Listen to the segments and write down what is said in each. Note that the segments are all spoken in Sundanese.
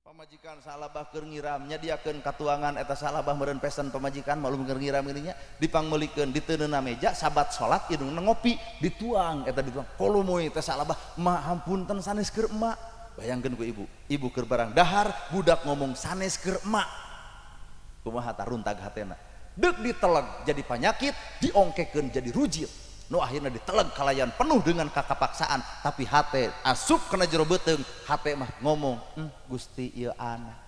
Pamajikan salabah keur ngiram nyadiakeun katuangan eta salabah meureun pesen pamajikan malum keur ngiram geuning nya dipangmeulikeun diteunena meja sabat salat indungna ngopi dituang eta dituang kolumuy teh salabah ma hampunten sanes keur emak. Bayangkeun ku ibu, ibu keur barang dahar budak ngomong sanes keur emak, kumaha taruntag hatena. Deuk diteleg jadi panyakit, diongkekeun jadi rujit. Nu akhirna diteleg kalayan penuh dengan kakapaksaan, tapi hate asup kana jero beuteung, hate mah ngomong, Gusti ieu anak.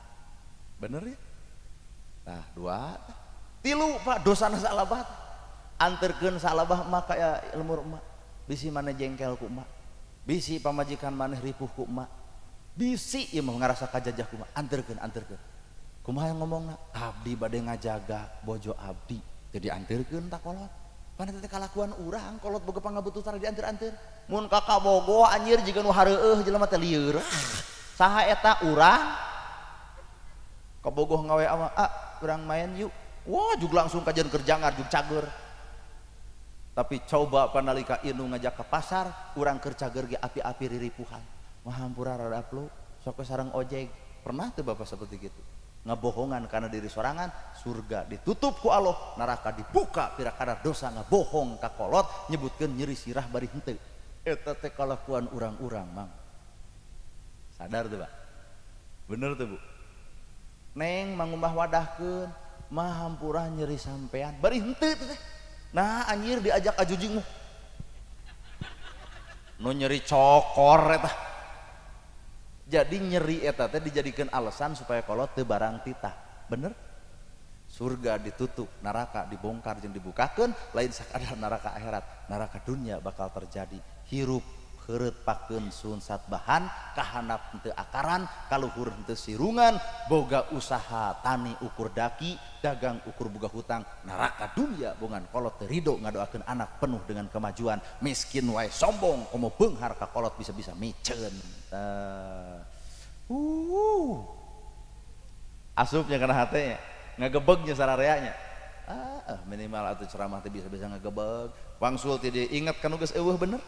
Bener ya? Tah dua, tilu Pak dosana salabah. Anterkeun salabah mah kaya lemur emak. Bisi maneh jengkel ku emak. Bisi pamajikan maneh ripuh ku emak. Bisi ieu mah ngarasa kajajah ku emak. Anterkeun, anterkeun. Kumaha yang ngomongna? Abdi bade ngajaga bojo abdi. Jadi anterkeun tak kolot. Pana teh kalakuan urang kolot boga pangabutuh tara dianter-anter. Mun ka kabogoh anjir jiga nu hareueuh jelema teh lieur. Saha eta urang? Kabogoh ngawe ama, ah urang main yuk. Wah jug langsung kajian kerjangar jug cager. Tapi coba panalika indung ngajak ke pasar, urang keur cager ge api-api riripuhan. Mah hampura rada plu, sok sareng ojek. Pernah teu Bapak seperti gitu? Ngebohongan karena diri sorangan, surga ditutup ku Allah, neraka dibuka pira kadar dosa ngebohong ka kolot nyebutkeun nyeri sirah bari henteu. Eta teh kalakuan urang-urang mang. Sadar teu Pak? Bener teu Bu? Neng mangumbah wadahkeun, mah hampura nyeri sampean bari henteu teh. Nah anjir diajak ajujing mah. Nu nyeri cokor eta. Jadi nyeri eta teh dijadikan alasan supaya kolot teu barang titah. Bener? Surga ditutup, neraka dibongkar jeung dibukakeun, lain sakadar neraka akhirat, neraka dunia bakal terjadi. Hirup heureut pakeun sunsat bahan, kahanap henteu akaran, kaluhur henteu sirungan, boga usaha tani ukur daki, dagang ukur boga hutang, neraka dunia bongan kolot teu rido ngadoakeun anak penuh dengan kemajuan, miskin wae sombong, komo beunghar ka kolot bisa-bisa miceun. Asupnya kana hatenya, ngagebegnya sarareanya. Minimal atuh ceramah teh bisa-bisa ngagebeg. Wangsul teh diingat kanu geus eueuh bener.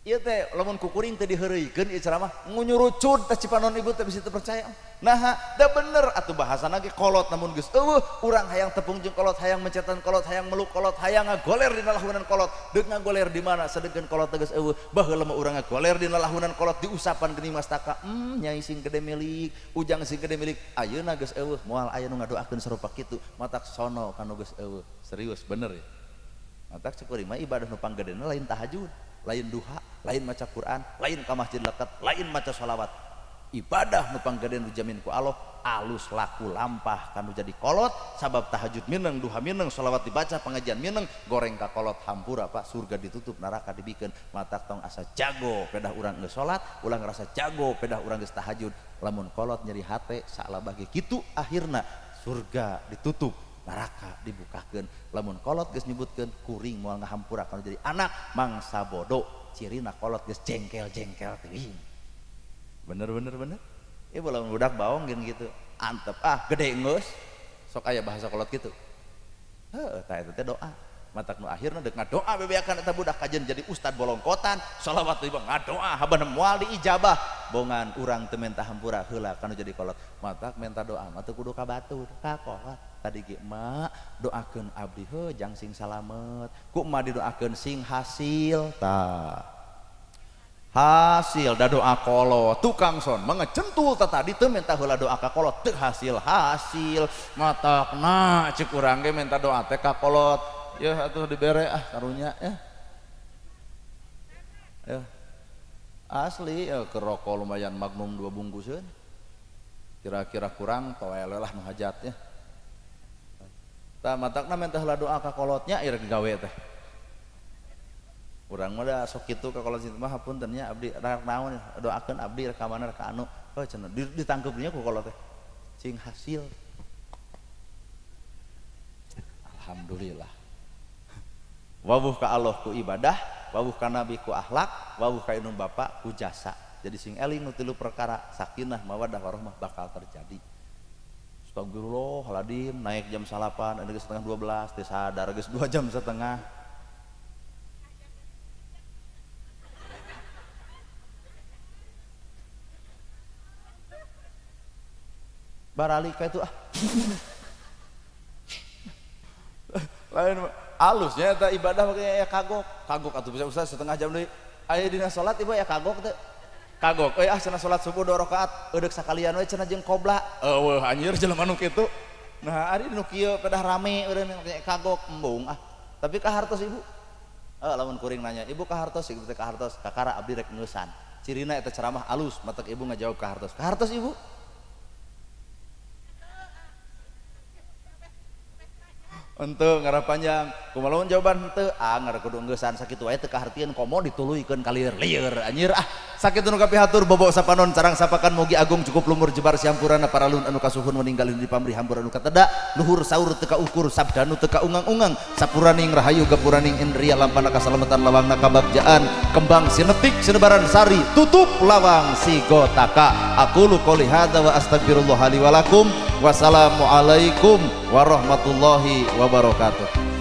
Ieu teh lamun ku kuring teh diheureuykeun ieu ceramah ngunyurucud teh cipanon ibu teh bisa teu percaya. Naha, da bener atuh bahasana ge kolot namun geus eueuh, urang hayang tepung jeung kolot, hayang mencetan kolot, hayang meluk kolot, hayang ngagoler dina lahunan kolot. Deuk ngagoler di mana sadegeun kolot teh geus eueuh. Baheula mah urang ngagoler dina lahunan kolot diusapan geuning mastaka. Nyai sing gede milik, ujang sing gede milik, ayeuna geus eueuh, moal aya nu ngadoakeun sarupa kitu, matak sono kanu geus eueuh. Serius bener ya. Matak cek kuring mah ibadah nu panggedena lain tahajud, lain duha, lain maca Quran, lain ka masjid leket, lain maca sholawat. Ibadah nu panggede nu dijamin ku Allah, alus laku lampah kanu jadi kolot, sabab tahajud mineng, duha mineng, sholawat dibaca, pengajian mineng, goreng ka kolot hampura Pak, surga ditutup, neraka dibikeun. Matak tong asa jago pedah urang geus salat, ulah ngerasa jago pedah urang geus tahajud. Lamun kolot nyeri hate salabah ge kitu akhirna surga ditutup, neraka dibukakeun. Lamun kolot geus nyebutkeun kuring moal ngahampura kana jadi anak mangsa bodoh, cirina kolot geus jengkel-jengkel teuing. Bener bener bener. Ieu lamun budak baong geun gitu. Antep ah gede geus. Sok aya bahasa kolot gitu. Heuh tah eta teh doa. Matak nu akhirna deuk ngadoa bebeakan eta budak kajen jadi ustad bolongkotan, sholawat tiba ngadoa haban moal diijabah. Bongan urang teu menta hampura heula kanu jadi kolot. Matak menta doa mah teu kudu ka batur, ka kolot. Tadi ge emak doakeun abdi heuh jang sing salamet, ku emak didoakeun sing hasil. Tah hasil da doa kolot, tukang son mengecentul tah tadi teu menta heula doa ka kolot teu hasil hasil. Matakna ceuk urang ge menta doa teh ka kolot. Yeuh atuh dibere ah karunya ya. Ya. Asli ya keur rokok lumayan Magnum 2 bungkuseun. Kira-kira kurang toel lah nu hajat ya. Tah matakna menta heula doa ka kolotnya ieu rek gawe teh. Urang mah da sok kitu ka kolot situ mah hapunten nya abdi rek naon doakeun abdi rek ka mana rek ka anu. Oh cenah ditangkepnya ku kolot teh. Cing hasil. Alhamdulillah. Wawuh ka Allah ku ibadah, wawuh ka nabi ku akhlak, wawuh ka indung bapa ku jasa. Jadi sing eling nu tilu perkara, sakinah, mawaddah, warahmah bakal terjadi. Astagfirullahaladzim, naik jam 9, geus 11:30, teu sadar geus 2 jam setengah. Barali ka itu ah. Lain alusnya eta ibadah makanya ya kagok. Kagok atuh bisa ustaz setengah jam deui. Aya dina salat ibu ya kagok teh. Kagok euy ah cenah salat subuh 2 rakaat eudeuk sakalian we cenah jeung qobla. Eueuh anjir jelema nu kitu. Nah ari nu kieu pedah rame eureun kagok embung ah. Tapi ka hartos ibu? Lamun kuring nanya, ibu ka hartos, ibu teh ka hartos, kakara abdi rek ngeusan. Cirina eta ceramah alus, matak ibu ngajawab ka hartos. Ka hartos ibu? Henteu ngarah panjang. Kumaha lamun jawaban henteu? Ah ngarah kudu ngeusan sakitu wae teu kahartieun komo dituluykeun kalir-lieur anjir ah. Sakitu nu kapihatur bobok sapanon carang sapakan mugi agung cukup lumur jebar siampurana paralun anu kasuhun meninggalin di pamrih hambur anu kateda luhur saur teu kaukur sabdanu teu kaungang-ungang sapuraning rahayu gapuraning indria lampana kasalamatan lawangna kabagjaan kembang sinetik sinebaran sari tutup lawang sigotaka. Aqulu qouli hadza wa astagfirullah li wa lakum. Wassalamualaikum warahmatullahi wabarakatuh.